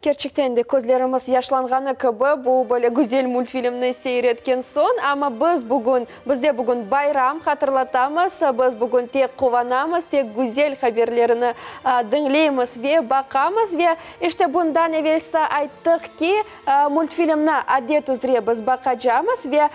Kerçekten de, közlerimiz yaşlanğanı kibi, bu böyle güzel multfilmni seyir etken soñ, amma biz bugün, bizde bugün bayram, hatırlatamız, biz bugün tek quvanamız, tek güzel haberlerini diñleymiz ve baqamız. Ve işte bundan evelsi ayttıq ki, multfilmni adet üzre biz baqacamız ve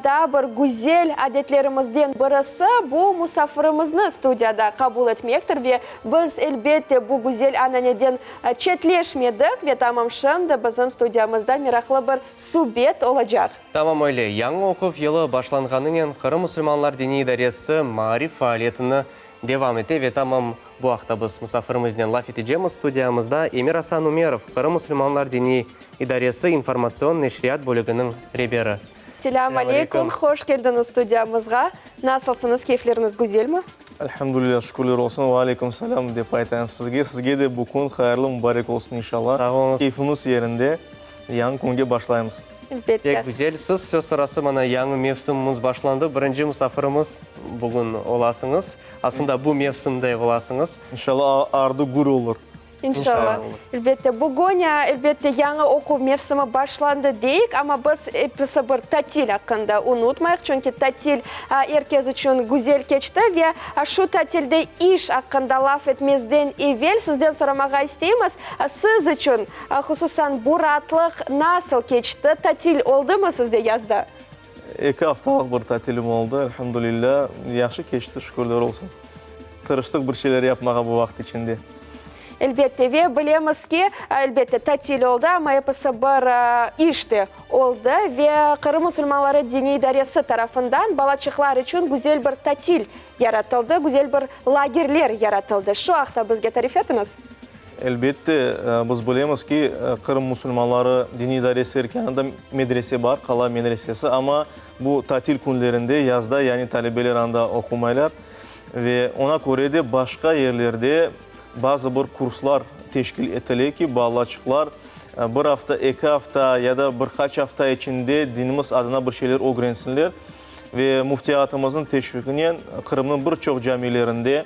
daa bir güzel adetlerimizden birisi, bu musafirimizni studiyada qabul etmektir ve biz, elbette, bu güzel ananeden Çetleşmedik ve tamam şimdi bizim studiyamızda meraqlı bir subet olacaq. Tamam öyle, yañı oquv yılı başlanğanınen Qırım musulmanlar diniy idaresi maarif faaliyetini devam ete ve tamam bu aqta biz musafirimiznen laf etecemiz. Studiyamızda Emir-Asan Umerov, Qırım musulmanlar diniy idaresi informatsion neşriyat bölüginiñ reberi. Selâm aleyküm, hoş keldiñiz studiyamızğa. Nasılsıñız, keyfleriñiz güzelmi? Elhamdülillah, şükürler olsun. Ve aleyküm selâm dep aytayım sizge. Sizge de bu kün hayırlı, mubarek olsun inşallah. Sağ oluñız. Keyfimiz yerinde, yañı künge başlaymız. Elbette. Pek güzel. Siz söz sırası mana yañı mevsimimiz başlandı. Birinci musafirimiz bugün olasıñız. Aslında bu mevsimde olasıñız. İnşallah ardı gür olur. İnşallah. Elbette, bugün, elbette, yañı oquv mevsimi başlandı deyik, amma biz episi bir tatil aqqında unutmayıq, çünki tatil er kes içün güzel keçti ve şu tatilde iş aqqında laf etmezden evel sizden soramağa isteymiz, siz içün, hususan, bu raatlıq nasıl keçti, tatil oldımı sizde yazda? Eki aftalıq bir tatilim oldı, elhamdülillah, yahşı keçti, şükürler olsun. Tırıştıq bir şeyler yapmağa bu vaqıt içinde. Elbette, ve bilemiz ki, elbette, tatil oldı, amma episi bir iş de oldı ve Qırım musulmanları diniy idaresi tarafından balaçıqlar içün güzel bir tatil yaratıldı, güzel bir lagerler yaratıldı. Şu aqta bizge tarif etiñiz. Elbette, biz bilemiz ki, Qırım musulmanları diniy idaresi erkânında medrese bar, qala medresesi, amma bu tatil künlerinde, yazda, yani talebeler anda oqumaylar ve oña köre de başqa yerlerde bazı bir kurslar teşkil etile ki, balaçıqlar bir afta, eki afta ya da bir qaç afta içinde dinimiz adına bir şeyler ögrensinler. Ve müftiyatımıznıñ teşviqinen Qırımnıñ bir çoq camilerinde,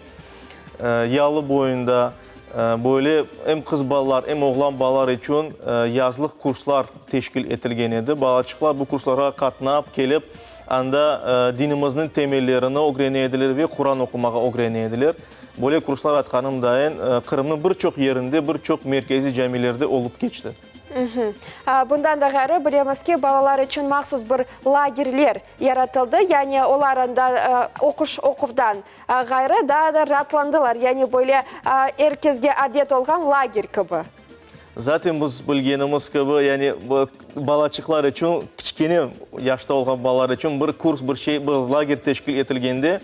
Yalı boyunda böyle em qız balalar, em oğlan balalar içün yazlıq kurslar teşkil etilgen edi. Balaçıqlar bu kurslarğa qatnap, kelip, anda dinimizniñ temellerini ögrene ediler ve Quran oqumağa ögrene ediler. Böyle kurslar, aytqanım dayın, Qırımnıñ bir çoq yerinde, bir çoq merkeziy camilerde olıp keçti. Bundan da ğayrı, bilemiz ki, balalar içün mahsus bir lagerler yaratıldı, yani olar anda oquş, oquvdan ğayrı daa da raatlandılar, yani böyle er kesge adet olğan lager kibi. Zaten biz bilgenimiz kibi, yani balaçıqlar içün, kiçkene yaşta olğan balalar içün bir kurs, bir şey, bir lager teşkil etilgende,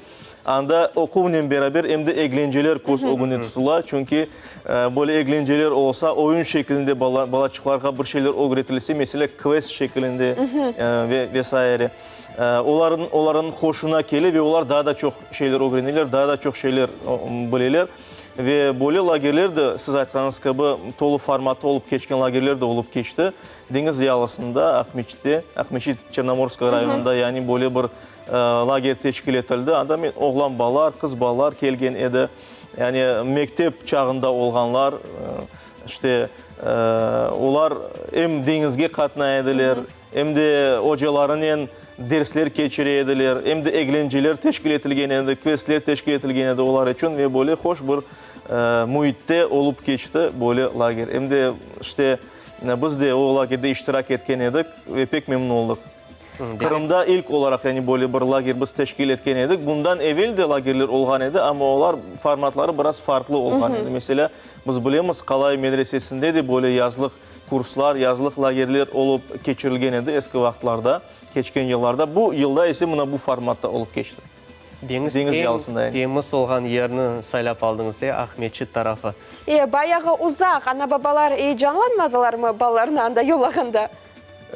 anda oquvnen beraber em de eglenceler köz ögünde tutula. Çünki böyle eglenceler olsa, oyun şeklinde balaçıqlarğa bir şeyler ögretilse, meselâ, kvest şeklinde ve ve saire. Olarnıñ, olarnıñ hoşuna kele ve olar daa da çoq şeyler ögreneler, daa da çoq şeyler bileler. Ve böyle lagerler de, siz aytqanıñız kibi, tolu formatlı olıp keçken lagerler de olıp keçti. Deñiz yalısında, Aqmeçitte, Aqmeçit, Çernomorskoye rayonında, yani böyle bir lager teşkil etildi. Anda men, oğlan balalar, qız balalar kelgen edi. Yani mektep çağında olğanlar, işte, olar em deñizge qatnay ediler, Em de ocalarınen dersler keçire ediler, em de eglenceler teşkil etilgen edi, kvestler teşkil etilgen edi olar içün ve böyle hoş bir müitte olıp keçti böyle lager. Em de, işte, biz de o lagerde iştirak etken edik ve pek memnun oldıq. Qırımda ilk olaraq, yani böyle bir lager biz teşkil etken edik. Bundan evel de lagerler olğan edi, amma olar formatları biraz farqlı olğan edi. Meselâ, biz bilemiz, Qalay medresesinde de böyle yazlıq Kurslar, yazlıq lagerler olıp keçirilgen edi eski vaqıtlarda, keçken yıllarda. Bu yılda ise mına bu formatta olıp keçti. Deñiz Deñiz eñ yalısında yani. temiz olğan yerni saylap aldıñız, e, Aqmeçit tarafı. E, bayağı uzaq. Ana-babalar eyecanlanmadılarmı balalarını anda yollağanda?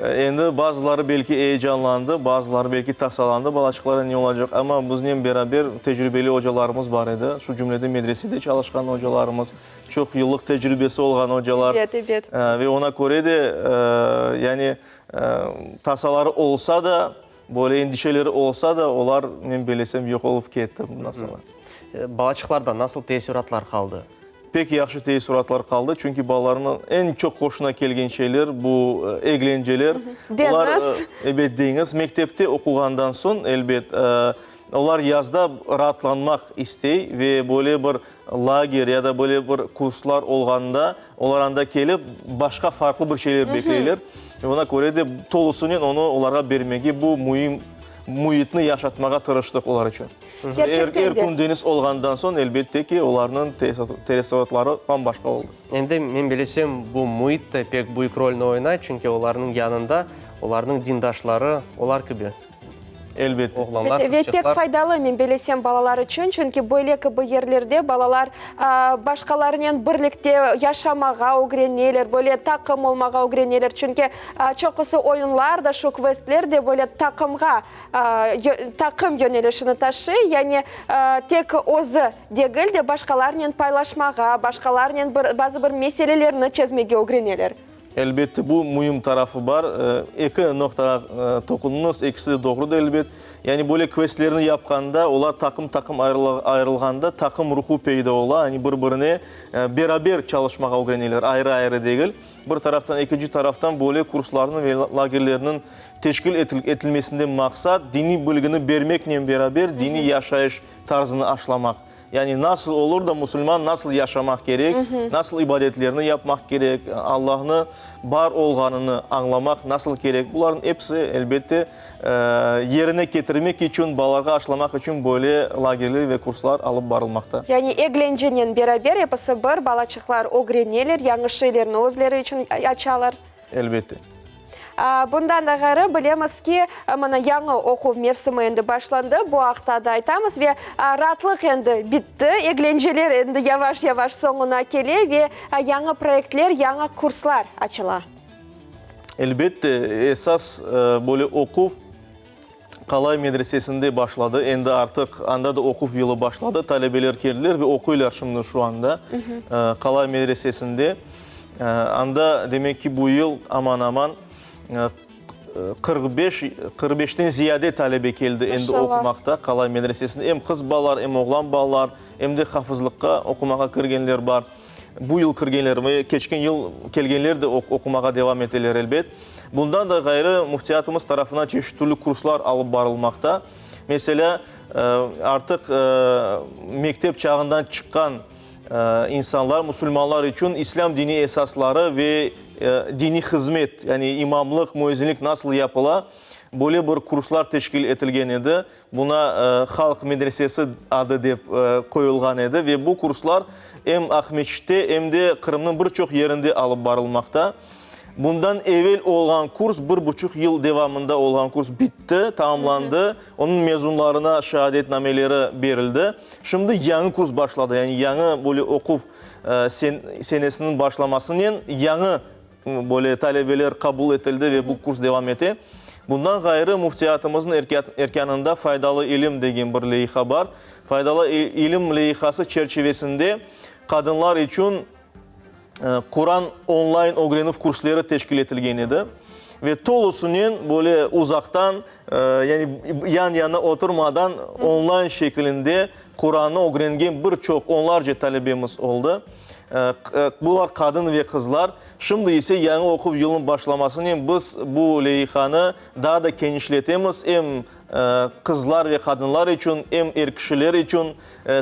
Endi bazıları belki eyecanlandı, bazıları belki tasalandı, balaçıqlara ne olacaq. Amma biznen beraber tecrübeli ocalarımız bar edi, şu cümleden medresede çalışqan ocalarımız, çoq yıllıq tecrübesi olğan ocalar. Ebet, ebet. Ve oña köre de, yani, tasaları olsa da, böyle endişeleri olsa da, olar, men belesem, yoq olıp ketti bundan soñra. Balaçıqlarda nasıl teessüratlar qaldı? Pek yahşı teessuratlar qaldı, çünki balalarnıñ eñ çoq hoşuna kelgen şeyler bu eglenceler. Olar, Deñiz. Ebet, deñiz. Mektepte oquğandan soñ, elbet, olar yazda raatlanmaq istey ve böyle bir lager ya da böyle bir kurslar olğanda, olar anda kelip, başqa farqlı bir şeyler bekleyler. Ve buna köre de tolusınen onı olarğa bermege, bu müim müitni yaşatmağa tırıştıq olar içün. Kerçekten Er de. kün deñiz olğandan soñ, elbette ki, olarnıñ teessuratları bam-başqa oldı. Em de, men bilesem, bu müit de pek büyük rolni oynay, çünki olarnıñ yanında olarnıñ dindaşları, olar kibi Elbette. oğlanlar, Ve pek qızçıqlar. faydalı, men bilesem, balalar içün, çünki böyle kibi yerlerde balalar başqalarınen birlikte yaşamağa ögreneler, böyle taqım olmağa ögreneler, çünki çoqusı oyunlar da, şu kvestler de böyle taqımğa taqım yönelişini taşıy, yani tek özü degil de, başqalarnen paylaşmağa, başqalarnen bir bazı bir meselelerni çezmege ögreneler. Elbette, bu müim tarafı bar. Eki noqtağa toqundıñız, ekisi de doğrudır, elbet. Yani böyle kvestlerni yapqanda, olar taqım-taqım ayırılğanda taqım ruhu peyda ola, yani bir-birine beraber çalışmağa ögreneler, ayrı-ayrı degil. Bir taraftan, ekinci taraftan böyle kurslarnıñ ve lagerlerniñ teşkil etilmesinden maqsat, diniy bilgini bermeknen beraber diniy yaşayış tarzını aşlamaq. Yani nasıl olur da musulman nasıl yaşamaq kerek, nasıl ibadetlerni yapmaq kerek, Allahnı bar olğanını añlamaq nasıl kerek, bularnıñ episi, elbette, yerine ketirmek içün, balalarğa aşlamaq içün böyle lagerler ve kurslar alıp barılmaqta. Yani eglencenen beraber episi bir balaçıqlar ögreneler, yañı şeylerni özleri içün açalar. Elbette. Bundan da ğayrı, bilemiz ki, mına yañı oquv mevsimi endi başlandı, bu aqta da aytamız ve raatlıq endi bitti, eglenceler endi yavaş-yavaş soñuna kele ve yañı proyektler, yañı kurslar açıla. Elbette, esas böyle oquv Qalay medresesinde başladı. Endi artıq anda da oquv yılı başladı. Talebeler keldiler ve oquylar şimdi şu anda Qalay medresesinde. Anda, demek ki, bu yıl aman-aman 45, 45-ten ziyade talebe keldi endi oqumaqta Qalay medresesinde. Em qız balalar, em oğlan balalar, em de hafızlıqqa oqumağa kirgenler bar. Bu yıl kirgenler ve keçken yıl kelgenler de oqumağa devam eteler, elbet. Bundan da ğayrı, müftiyatımız tarafından çeşit türlü kurslar alıp barılmaqta. Meselâ, artıq mektep çağından çıqqan insanlar, musulmanlar içün İslâm dini esasları ve diniy hızmet, yani imamlıq, müezzinlik nasıl yapıla, böyle bir kurslar teşkil etilgen edi. Buna Halq medresesi adı dep qoyulğan edi ve bu kurslar em Aqmeçitte, em de Qırımnıñ bir çoq yerinde alıp barılmaqta. Bundan evel olğan kurs, bir buçuq yıl devamında olğan kurs bitti, tamamlandı, onıñ mezunlarına şeadetnameleri berildi. Şimdi yañı kurs başladı, yani yañı böyle oquv senesiniñ başlamasınen yañı Böyle talebeler qabul etildi ve bu kurs devam ete. Bundan ğayrı, müftiyatımıznıñ erkânında Faydalı ilim degen bir leyha bar. Faydalı ilim leyhası çerçivesinde qadınlar içün Quran onlayn ögrenüv kursları teşkil etilgen edi. Ve tolusınen böyle uzaqtan, yani yan-yana oturmadan onlayn şekilinde Qurannı ögrengen bir çoq, onlarca talebemiz oldı. Bular qadın ve qızlar. Şimdi ise yañı oquv yılınıñ başlamasınen biz bu leyhanı daa da kenişletemiz, em qızlar ve qadınlar içün, em er kişiler içün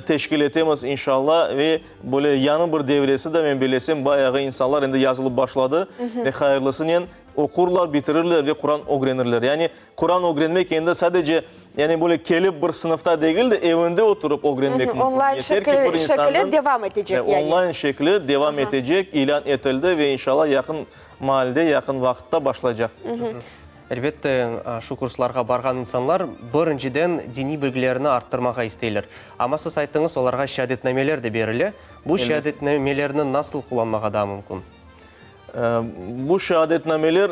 teşkil etemiz, inşalla. Ve böyle yañı bir devresi de, men bellesem, bayağı insanlar endi yazılıp başladı ve hayırlısınen oqurlar, bitirirler ve Quran ögrenirler. Yani Quran ögrenmek endi sadece, yani böyle kelip bir sınıfta degil de, evinde oturıp ögrenmek mümkün. Onlayn Yeter ki bir şekli insannıñ devam etecek yani. Onlayn şekli devam etecek, ilân etildi ve inşallah yaqın maalde, yaqın vaqıtta başlaycaq. Elbette, şu kurslarğa barğan insanlar birinciden diniy bilgilerini arttırmağa isteyler. Amma siz ayttıñız, olarğa şeadetnameler de berile. Bu şeadetnamelerni nasıl qullanmağa daa mümkün? Bu şeadetnameler,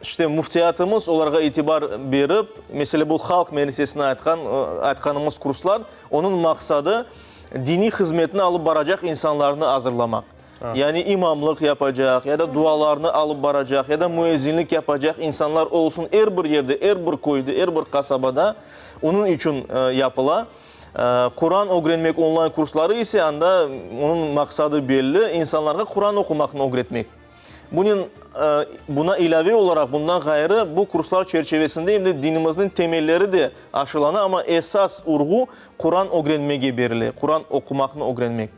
işte, müftiyatımız olarğa itibar berip, meselâ, bu halq medresesine aytqan, aytqanımız kurslar, onıñ maqsadı, diniy hızmetni alıp baracaq insanlarnı azırlamaq. Yani imamlıq yapacaq, ya da dualarnı alıp baracaq, ya da müezzinlik yapacaq insanlar olsun er bir yerde, er bir köyde, er bir qasabada, onıñ içün yapıla. Quran ögrenmek onlayn kursları ise anda onıñ maqsadı belli, insanlarğa Quran oqumaqnı ögretmek. Bunen, buna ilâve olaraq, bundan ğayrı, bu kurslar çerçevesinde em de dinimizniñ temelleri de aşılana, amma esas urğu Quran ögrenmege berile, Quran oqumaqnı ögrenmek.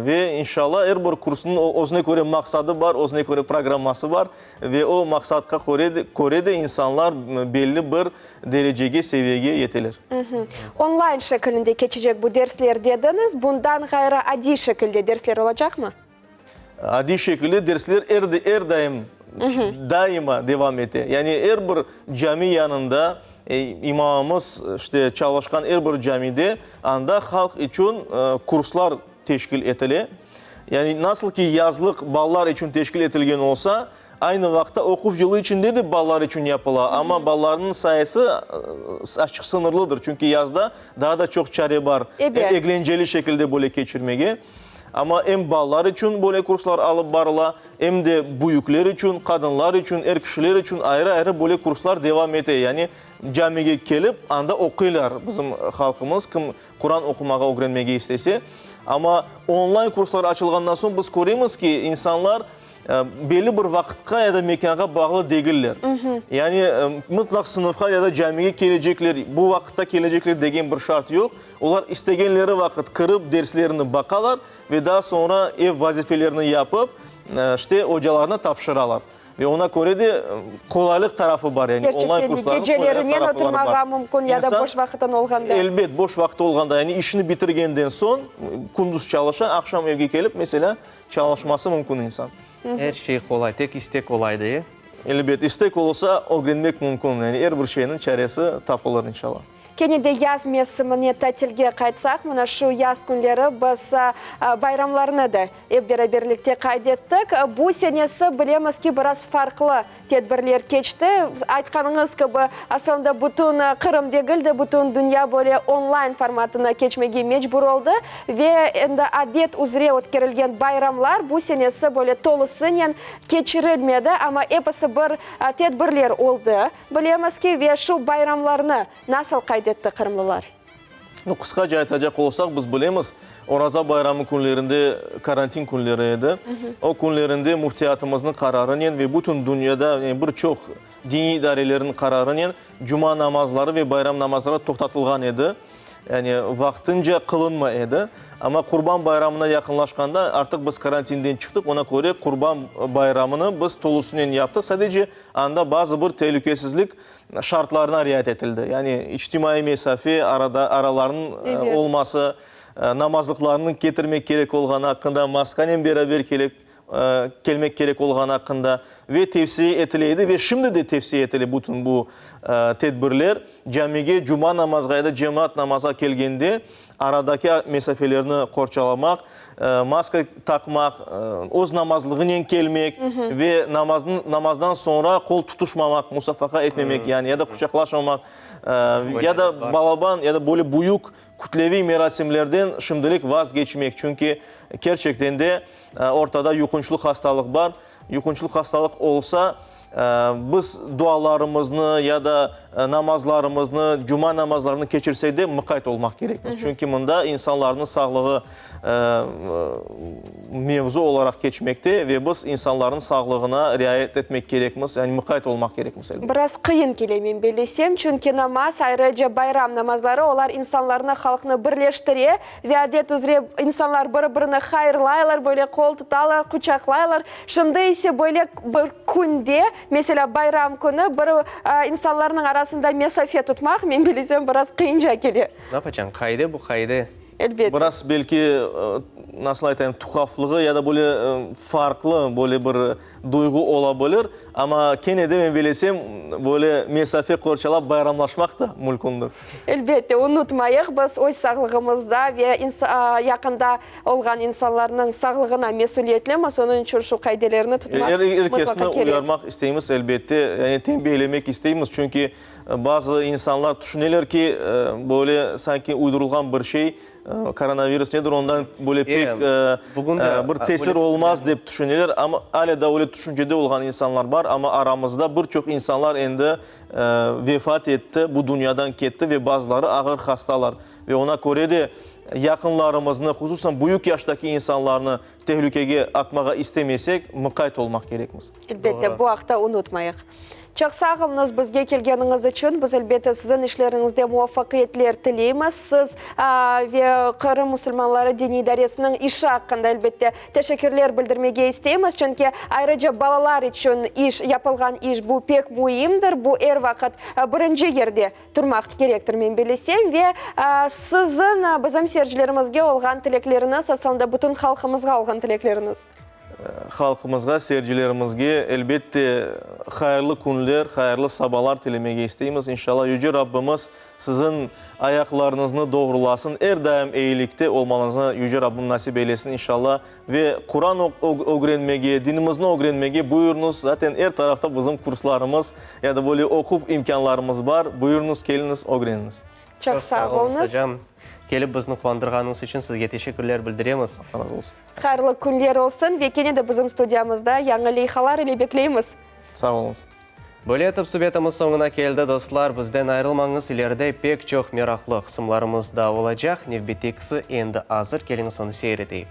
Ve, inşallah, er bir kursnıñ özüne köre maqsadı bar, özüne köre programması bar ve o maqsatqa köre de insanlar belli bir derecege, seviyege yeteler. Onlayn şekilinde keçecek bu dersler dediñiz, bundan ğayrı adiy şekilde dersler olacaqmı? Adiy şekilde dersler er, er daim, daima devam ete. Yani er bir cami yanında, imamımız, işte, çalışqan er bir camide anda halq içün kurslar teşkil etile. Yani nasıl ki yazlıq balalar içün teşkil etilgen olsa, aynı vaqıtta oquv yılı içinde de balalar içün yapıla. Amma balalarnıñ sayısı açıq sıñırlıdır, çünki yazda daa da çoq çare bar eglenceli şekilde böyle keçirmege. Amma em balalar içün böyle kurslar alıp barıla, em de büyükler içün, qadınlar içün, er kişiler içün ayrı-ayrı böyle kurslar devam ete. Yani camige kelip, anda oquylar bizim halqımız, kim Quran oqumağa ögrenmege istese. Amma onlayn kurslar açılğandan soñ biz köremiz ki, insanlar belli bir vaqıtqa ya da mekânğa bağlı degiller. Yani mıtlaq sınıfqa ya da camige kelecekler, bu vaqıtta kelecekler degen bir şart yoq. Olar istegenleri vaqıt kirip derslerini baqalar ve daa soñra ev vazifelerini yapıp, işte, ocalarına tapşıralar. Ve oña köre de qolaylıq tarafı bar, yani onlayn kurslarnıñ qolaylıq tarafları bar. Oturmağa mümkün ya da boş vaqıtın olğanda. Elbet, boş vaqtı olğanda, yani işini bitirgenden soñ, kündüz çalışa, aqşam evge kelip, meselâ, çalışması mümkün insan. Er şey qolay, tek istek olaydı, e? Elbet, istek olsa, ögrenmek mümkün, yani er bir şeyniñ çaresi tapılır, inşallah. Kene de yaz mevsimine tatilge qaytsaq, mına şu yaz künleri biz bayramlarnı da ep beraberlikte qayd ettik. Bu senesi, bilemiz ki, biraz farqlı tedbirler keçti. Aytqanıñız kibi, aslında bütün Qırım degil de, bütün dünya böyle onlayn formatına keçmege mecbur oldı. Ve endi adet üzre ötkerilgen bayramlar bu senesi böyle tolusınen keçirilmedi, amma episi bir tedbirler oldı. Bilemiz ki, ve şu bayramlarnı nasıl qayd etti qırımlılar? Nu, qısqaca aytacaq olsaq, biz bilemiz, Oraza bayramı künlerinde karantin künleri edi. O künlerinde müftiyatımıznıñ qararınen ve bütün dünyada, yani bir çoq diniy idarelerniñ qararınen cuma namazları ve bayram namazları toqtatılğan edi. Yani vaqtınca qılınma edi. Amma Qurban bayramına yaqınlaşqanda artıq biz karantinden çıqtıq, ona köre Qurban bayramını biz tolusınen yaptıq. Sadece Anda bazı bir telükesizlik şartlarına riayet etildi. Yani içtimaiy mesafe, arada aralarnıñ olması, namazlıqlarnıñ ketirmek kerek olğanı aqqında, maskanen beraber kelek kelmek kerek olğanı aqqında ve tevsiye etile edi ve şimdi de tevsiye etile bütün bu tedbirler. Camige cuma namazğa ya da cemaat namazğa kelgende aradaki mesafelerni qorçalamaq, maska taqmaq, öz namazlığınen kelmek ve namaznıñ namazdan soñra qol tutuşmamaq, musafaha etmemek, yani ya da quçaqlaşmamaq, ya da balaban, ya da böyle büyük kütleviy merasimlerden şimdilik vazgeçmek, çünki kerçekten de ortada yuqunçlı hastalıq bar. Yuqunçlı hastalıq olsa, biz dualarımıznı ya da namazlarımıznı, cuma namazlarını keçirsek de, mıqayt olmaq kerekmiz. Çünki mında insanlarnıñ sağlığı mevzu olaraq keçmekte ve biz insanlarnıñ sağlığına riayet etmek kerekmiz, yani mıqayt olmaq kerekmiz, elbette. Biraz qıyın kele, men bellesem, çünki namaz, ayrıca bayram namazları, olar insanlarnı, halqnı birleştire Ve adet üzre insanlar bir-birini hayırlaylar, böyle qol tutalar, quçaqlaylar. Şimdi ise böyle bir künde, meselâ, bayram künü, bir insanlarnıñ arasında mesafe tutmaq, men bilesem, biraz qıyınca kele. Ne yapacañ, qaide bu, qaide. Elbette. Biraz belki, nasıl aytayım, tuhaflığı ya da böyle farqlı böyle bir duyğu ola bilir, amma kene de men bilesem, böyle mesafe qorçalap bayramlaşmaq da mülkündir. Elbette, unutmayıq, biz öz sağlığımızda ve yaqında olğan insanlarnıñ sağlığına mesüliyetlimiz, onıñ içün şu qaidelerni tutmaq Er mıtlaqa kesni kerek. uyarmaq isteymiz, elbette, yani tenbiyelemek isteymiz, çünki bazı insanlar tüşüneler ki, böyle sanki uydurılğan bir şey, koronavirus nedir, ondan böyle pek. pek bir tesir olmaz dep tüşüneler. Amma alâ daa öyle tüşüncede olğan insanlar bar, amma aramızda bir çoq insanlar endi vefat etti, bu dünyadan ketti ve bazıları ağır hastalar. Ve oña köre de yaqınlarımıznı, hususan büyük yaştaki insanlarnı tehlükege atmağa istemesek, mıqayt olmaq kerekmiz. Elbette, bu aqta unutmayıq. Çoq sağ oluñız bizge kelgeniñiz içün. Biz, elbette, siziñ işleriñizde muvafaqiyetler tileymiz. Siz ve Qırım musulmanları diniy idaresiniñ işi aqqında, elbette, teşekkürler bildirmege isteymiz. Çünki ayrıca balalar içün iş, yapılğan iş, bu pek müimdir. Bu er vaqıt birinci yerde turmaq kerektir, men bilesem. Ve siziñ bizim seyircilerimizge olğan tilekleriñiz, aslında bütün halqımızğa olğan tilekleriñiz. Halqımızğa, seyircilerimizge, elbette, hayırlı künler, hayırlı sabalar tilemege isteymiz. İnşallah, Yüce Rabbimiz siziñ ayaqlarıñıznı doğrulasın, er daim eyilikte olmañıznı Yüce Rabbim nasip eylesin, inşallah. Ve Quran ögrenmege, dinimizni ögrenmege buyurıñız, zaten er tarafta bizim kurslarımız ya da böyle oquv imkânlarımız bar, buyurıñız, keliñiz, ögreniñiz. Çoq sağ oluñız. Ocam, kelip bizni quvandırğanıñız içün sizge teşekkürler bildiremiz. Allah razı olsun. Hayırlı künler olsun ve kene de bizim studiyamızda yañı leyhalar ile bekleymiz. Sağ oluñız. Böyle etip subetimiz soñuna keldi, dostlar. Bizden ayrılmañız, ileride pek çoq meraqlı qısımlarımız da olacaq. Nevbettekisi endi azır, keliñiz onı seyir eteyik.